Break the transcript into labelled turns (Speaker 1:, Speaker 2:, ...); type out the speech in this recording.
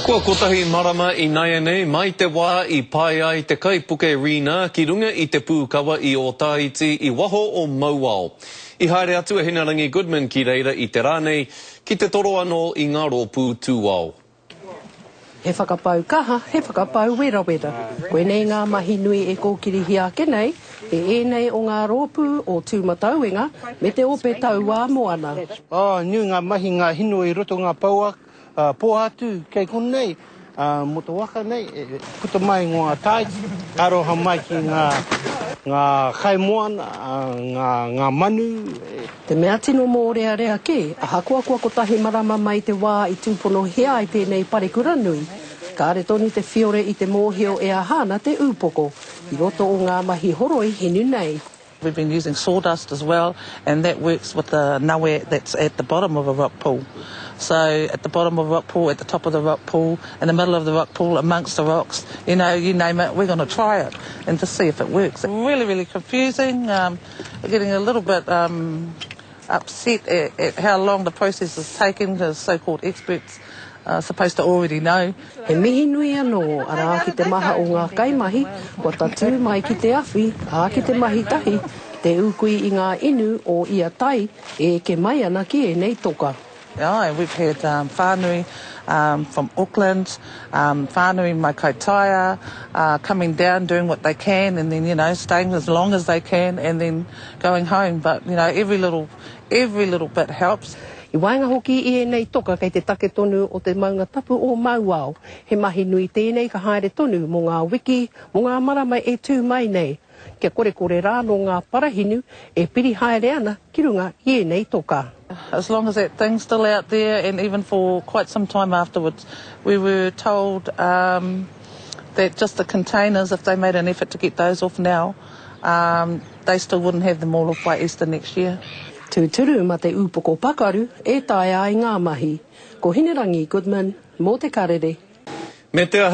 Speaker 1: Kua kotahi marama inaianei mai te wā i pae ai te kaipuke Rina ki runga i te pūkawa i Ōtāiti i waho o Mauao. I haere atu a Hinerangi Goodman ki reira i te rā nei ki te toro anō i ngā rōpū tūao.
Speaker 2: He whakapau kaha, he whakapau werawera. Koinei ngā mahi nui e kōkirihia ake nei e ēnei o ngā rōpū o Tūmatauenga me te Ope Tauā Moana.
Speaker 3: Oh, nui ngā mahi ngā hino i roto ngā pouaka, pōhatu kei konei, mō te waka nei, e puta mai ngā tāiti, aroha mai ki ngā, ngā kaimoana, ngā, ngā manu.
Speaker 2: Te mea tino mōrearea kē, ahakoa kua kotahi marama mai te wā i tūponohia ai tēnei parekura nui, kāre tonu te whiore i te mōhio e aha ana te ūpoko i roto o ngā mahi horoi hinu nei.
Speaker 4: We've been using sawdust as well and that works with the nawe that's at the bottom of a rock pool. So at the bottom of a rock pool, at the top of the rock pool, in the middle of the rock pool, amongst the rocks, you know, you name it, we're going to try it and just see if it works. Really, really confusing. Um, getting a little bit um, upset at, at how long the process is taking because so-called experts are supposed to already know.
Speaker 2: He mihi nui anō, arā, ki te maha o ngā kaimahi kua tatū mai ki te awhi, ā, ki te mahi tahi, ki te ūkui i ngā inu o ia tai e eke mai ana ki ēnei toka.
Speaker 4: Aye, we've had um, whānui um, from Auckland, um, whānui mai Kaitaia, uh, coming down, doing what they can, and then, you know, staying as long as they can, and then going home. But, you know, every little, every little bit helps.
Speaker 2: I waenga hoki i ēnei toka kei te take tonu o te maunga tapu o Mauao. He mahi nui tēnei ka haere tonu mō ngā wiki, mō ngā marama e tū mai nei. Kia korekore rā nō ngā parahinu e piri haere ana ki runga i ēnei toka.
Speaker 4: As long as that thing's still out there and even for quite some time afterwards, we were told um, that just the containers, if they made an effort to get those off now, um, they still wouldn't have them all off by Easter next year.
Speaker 2: Tūturu ma te ūpoko pakaru e taea ai ngā mahi. Ko Hinerangi Goodman mō Te Karere.
Speaker 1: Me te aha.